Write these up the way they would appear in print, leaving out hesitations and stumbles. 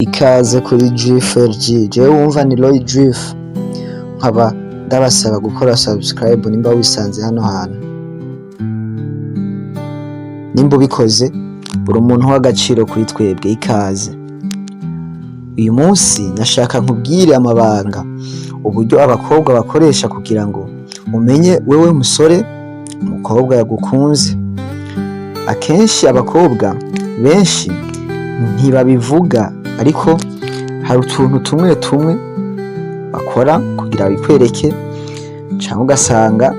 Ikaze kuri GFRG. Jewe wumva ni Roy Drift, nkaba ndabasaba gukora subscribe nimba wisanze hano hantu. Nimba ubikoze, uri umuntu w'agaciro kuri twebwe. Ikaze. Uyu munsi nashaka nkubwire amabanga, uburyo abakobwa bakoresha kugira ngo umenye wewe musore umukobwa yagukunze. Akenshi abakobwa benshi ntibabivuga, ariko hari utuntu tumwe tumwe bakora kugira bikwereke, canke ugasanga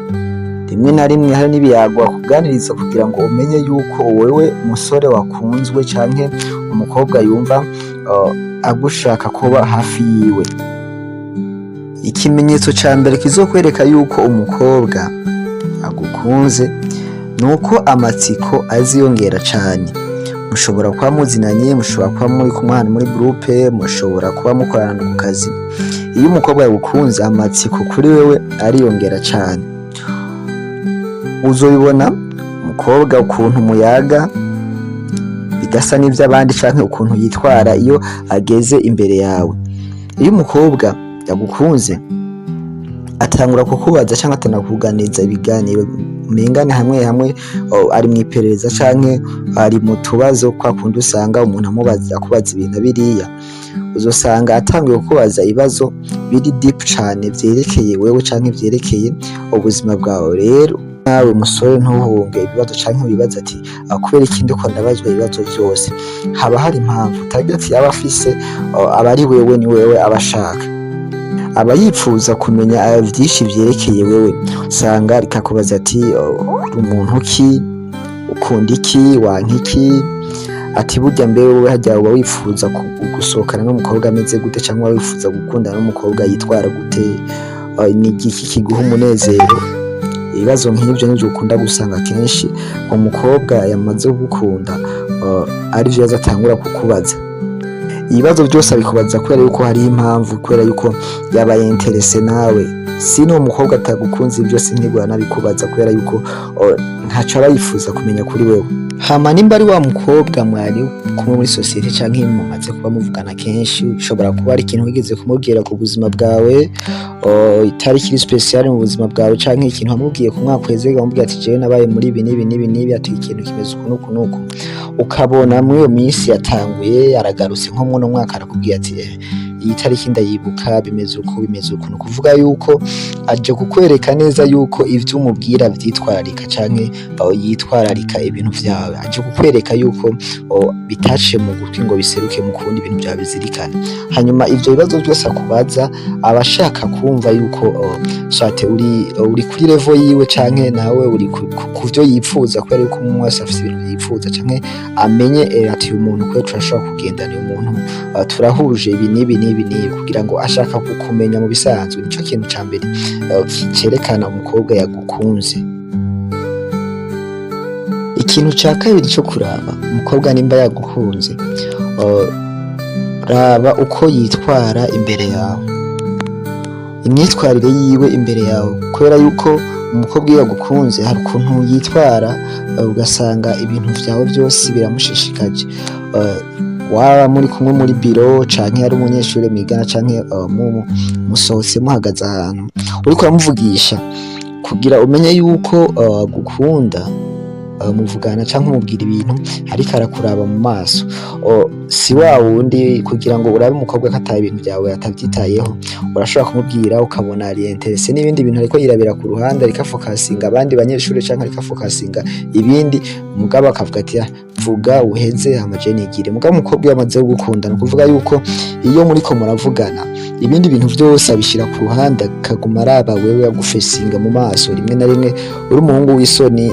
rimwe na rimwe hari n'ibiyago bakuganiriza kugira ngo umenye yuko wewe musore wakunzwe, canke umukobwa yumva agushaka kuba hafi yiwe. Ikimenyetso ca mbere kizokwereka yuko umukobwa agukunze nuko amatsiko aziyongera cane. Mushobora kuba muzinanye, mushobora kuba muri kumwe ahantu muri groupe, mushobora kuba mukorana ku kazi. Iyo umukobwa yagukunze, amatsiko kuri wewe ariyongera cane. Uzobibona umukobwa ukuntu muyaga bidasa n'ivy'abandi, canke ukuntu yitwara iyo ageze imbere yawe. Iyo umukobwa yagukunze, atangura kukubaza canke atangura kukuganiriza ibiganiro umengane hamwe hamwe ari mw'iperereza canke ari mu tubazo, kwa kundi usanga umuntu amubaza, akubaza ibintu biriya. Uzosanga atanguye kukubaza ibibazo biri deep cane vyerekeye wewe canke vyerekeye ubuzima bwawe. Rero nawe musore, ntuhunge ibibazo canke wibaze ati: "Kubera iki ndiko ndabazwa ibibazo vyose?" Haba hari impamvu, target yaba afise aba ari wewe, ni wewe aba ashaka, aba yipfuza kumenya vyinshi vyerekeye wewe. Usanga rikakubaza ati: "Uri umuntu ki? Ukunda iki? Wanka iki?" Ati: "Burya mbe wowe harya uba wifuza gusohokana n'umukobwa ameze gute, cyangwa wifuza gukundana n'umukobwa yitwara gute? Ni igiki kiguha umunezero?" Ibibazo nk'ivyo nivyo ukunda gusanga kenshi umukobwa yamaze kugukunda arivyo yaza atangura kukubaza. Ibibazo byose abikubaza kubera yuko hariho impamvu, kubera yuko yabaye intéressé nawe. Si n'uwo mukobwa atagukunze, byose ntigura nabikubaza, kubera yuko ntaco aba yifuza kumenya kuri wewe. Hama nimba ari wa mukobwa mwari kumwe muri société canke mumaze kuba muvugana kenshi, ushobora kuba ari ikintu wigeze kumubwira ku buzima bwawe, itariki iri spéciale mu buzima bwawe, canke ikintu wamubwiye ku mwaka uheze, wamubwiye ati: "Jewe nabaye muri ibi n'ibi n'ibi n'ibi", ati: "Ikintu kimeze uku n'uku n'uku." Ukabona muri iyo minsi yatanguye aragarutse nko muno mwaka, arakubwiye ati: "Iyi tariki ndayibuka, bimeze uku, bimeze uku." Ni ukuvuga yuko aje kukwereka neza yuko ivyo umubwira vyitwararika, canke yitwararika ibintu vyawe. Aje kukwereka yuko bitaciye mu gutwi ngo biseruke mu kundi, ibintu vyawe bizirikane. Hanyuma ivyo bibazo byose akubaza, aba ashaka kumva yuko soit uri kuri level yiwe, canke nawe uri ku vyo yipfuza, kubera yuko umwe wese afise ibintu yipfuza, canke amenye ati: "Uyu muntu kwe turashobora kugendana, uyu muntu turahuje ibi n'ibi n'ibi n'ibi", kugira ngo ashaka kukumenya. Mu bisanzwe nico kintu ca mbere cerekana umukobwa yagukunze. Ikintu ca kabiri co kuraba umukobwa nimba yagukunze, raba uko yitwara imbere yawe, imyitwarire yiwe imbere yawe, kubera yuko umukobwa iyo yagukunze hari ukuntu yitwara, ugasanga ibintu vyawe vyose biramushishikaje. Waba muri kumwe muri biro, canke ari umunyeshure mwigana, canke musohotse muhagaze ahantu, uriko uramuvugisha, kugira umenye yuko agukunda, muvugana canke umubwira ibintu ariko arakuraba mu maso. Si wa wundi, kugira ngo urabe umukobwa ko ata ibintu vyawe atavyitayeho, urashobora kumubwira ukabona ari intéressé n'ibindi bintu, ariko yirabira ku ruhande, ariko afokasinga abandi banyeshure canke ariko afokasinga ibindi, mugabo akavuga ati: "Ah, vuga uheze, hama je nigire." Mugabo umukobwa iyo amaze kugukunda, ni ukuvuga yuko iyo muriko muravugana, ibindi bintu vyose abishira ku ruhande, akaguma araba wewe, agufesinga mu maso. Rimwe na rimwe uri umuhungu w'isoni,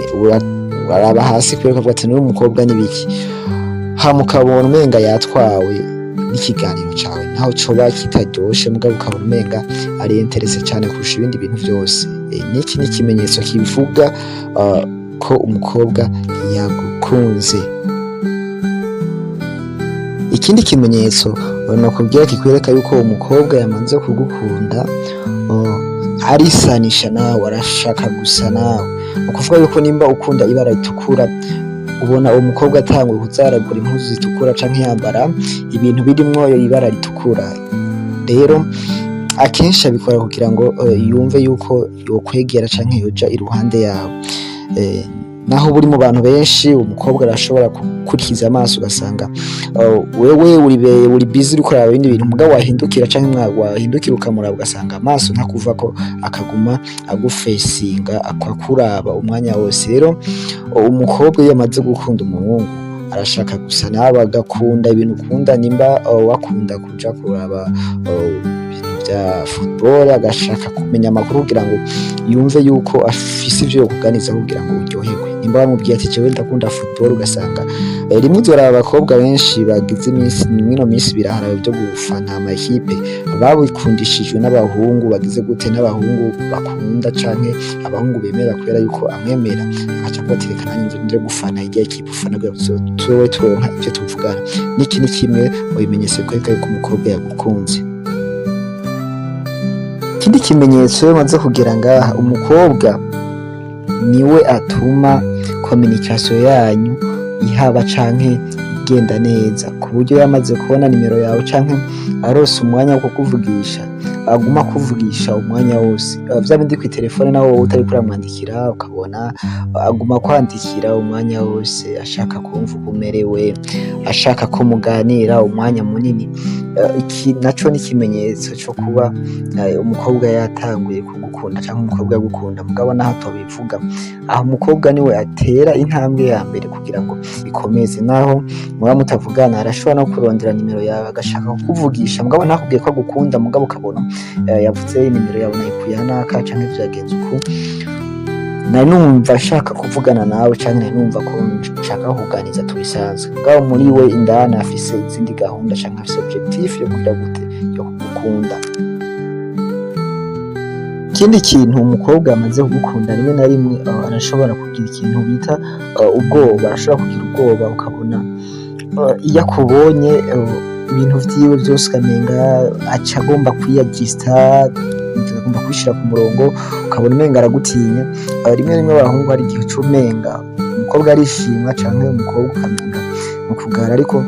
uraraba hasi kubera ukavuga ati: "N'uyu mukobwa n'ibiki?" Hama ukabona umenga yatwawe n'ikiganiro cawe, naho coba kitaryoshe, mugabo ukabona umenga ari intéressé cane kurusha ibindi bintu vyose. Niki ni ikimenyetso kivuga ko umukobwa yagukunze. Ikindi kimenyetso nokubwira kikwereka yuko uwo mukobwa yamaze kugukunda, arisanisha nawe, arashaka gusa nawe. Ni ukuvuga yuko nimba ukunda ibara ritukura, Ubona uwo mukobwa atanguye kuzaragura impuzu zitukura canke yambara ibintu birimwo ibara ritukura. Rero akenshi abikora kugira ngo yumve yuko yokwegera canke yoja iruhande yawe. Naho buri mu bantu benshi, umukobwa arashobora gukurikiza amaso, ugasanga wewe uri busy uriko uraraba ibindi bintu, mugabo wahindukira canke wahindukira ukamuraba, ugasanga amaso ntakuvako, akaguma agufesinga, akakuraba umwanya wose. Rero umukobwa iyo amaze gukunda umuhungu, arashaka gusa nawe agakunda ibintu ukunda. Nimba wakunda kuja kuraba ibintu vya football, agashaka kumenya amakuru kugira ngo yumve yuko afise ivyo yokuganiza kugira ngo uryoherwe. Nimba wamubwiye ati: "Jewe ndakunda football", ugasanga rimwe uzoraba abakobwa benshi bagize iminsi, mwino minsi biraharawe vyo gufana ama ekipe, babikundishijwe n'abahungu bagize gute, n'abahungu bakunda canke abahungu bemera, kubera yuko amwemera agaca avuga ati: "Reka nanje nje gufana irya ekipe ufana kugira ngo tuzobe turonka ivyo tuvugana." N'iki ni kimwe mu bimenyetso bikwereka yuko umukobwa yagukunze. Ikindi kimenyetso, iyo umaze kugera ngaha, umukobwa niwe atuma communication yanyu ihaba canke igenda neza, ku buryo yamaze kubona nimero yawe canke aronse umwanya wo kukuvugisha, aguma akuvugisha umwanya wose. Vya bindi kw'iterefone naho wowe utariko uramwandikira, ukabona aguma kwandikira umwanya wose, ashaka kumva uko umerewe, ashaka ko muganira umwanya munini. Iki naco ni ikimenyetso co kuba umukobwa yatanguye kugukunda canke umukobwa agukunda, mugabo naho atobivuga. Aho umukobwa niwe atera intambwe ya mbere kugira ngo bikomeze. Naho muba mutavugana, arashobora no kurondera nimero yawe agashaka kukuvugisha, mugabo ntakubwiye ko agukunda, mugabo ukabona yavuze: "Nimero yawe nayikuye hanaka canke vyagenze uku, nari numva nshaka kuvugana nawe canke nari numva ko nshaka kukuganiza tubisanzwe." Mugabo muri we indani afise izindi gahunda canke afise objectif yo kugira gute, yo kugukunda. Ikindi kintu, umukobwa amaze kugukunda, rimwe na rimwe arashobora kugira ikintu bita ubwoba. Arashobora kugira ubwoba, ukabona iyo akubonye ibintu vyiwe vyose ukamenga aca agomba kwiyajista, agomba kubishira ku murongo, ukabona umenga aragutinya. Rimwe rimwe abahungu hari igihe uca umenga umukobwa arishima canke umukobwa ukamenga ni ukugara, ariko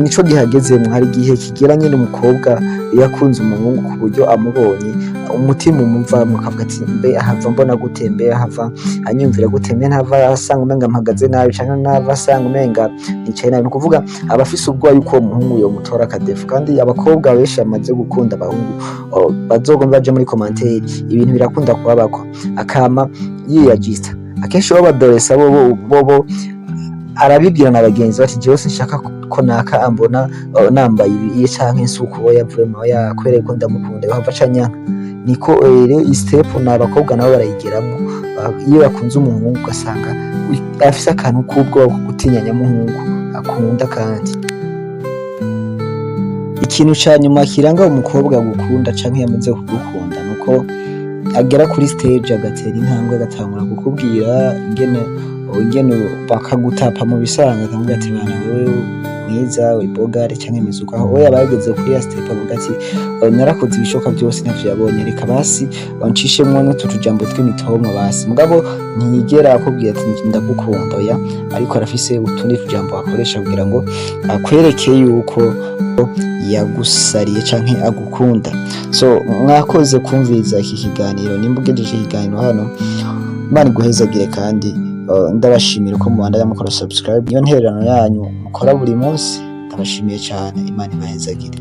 nico gihe agezemwo. Hari igihe kigera nyene umukobwa iyo akunze umuhungu, ku buryo amubonye umutima umuvamwo, akavuga ati: "Mbe ahava mbona gute? Mbe ahava anyumvira gute? Mbe ntava asanga umenga mpagaze nabi canke ntava asanga umenga nicaye nabi?" Ni ukuvuga aba afise ubwoba yuko uwo muhungu yomutora akadefu. Kandi abakobwa benshi bamaze gukunda abahungu, bazogomba baje muri commentaire, ibintu birakunda kubabako, akama yiyajista. Akenshi b'abadoresa bobo arabibwira na bagenzi bati: "Jewe sinshaka ko naka ambona nambaye ibi canke nsuku, oya vraiment, oya, kubera ko ndamukunda yohava aca anyanka." Niko rero iyi step ni abakobwa nabo barayigeramwo iyo bakunze umuhungu, ugasanga afise akantu k'ubwoba ko gutinya nyamuhungu akunda. Kandi ikintu ca nyuma kiranga umukobwa agukunda canke yamaze kugukunda, nuko agera kuri stage agatera intambwe, agatangura kukubwira ingene bakagutapa mu bisanzwe, akamubwira ati: "Bana wewe mwiza, uri bogare canke mizuka." Aho we aba yageze kuri ya step avuga ati: "Narakoze ibishoboka byose ntavyo yabonye, reka basi ncishemwo n'utu tujambo tw'imitoma basi." Mugabo ntiyigera akubwira ati: "Ndagukunda", oya, ariko arafise utundi tujambo akoresha kugira ngo akwereke yuko yagusariye canke agukunda. So mwakoze kumviriza iki kiganiro. Nimba ugejeje ikiganiro hano, Imana iguhezagire, kandi ndabashimira uko mubandanya mukora subscribe, niyo ntererano yanyu mukora buri munsi. Ndabashimiye cyane, Imana ibahezagire.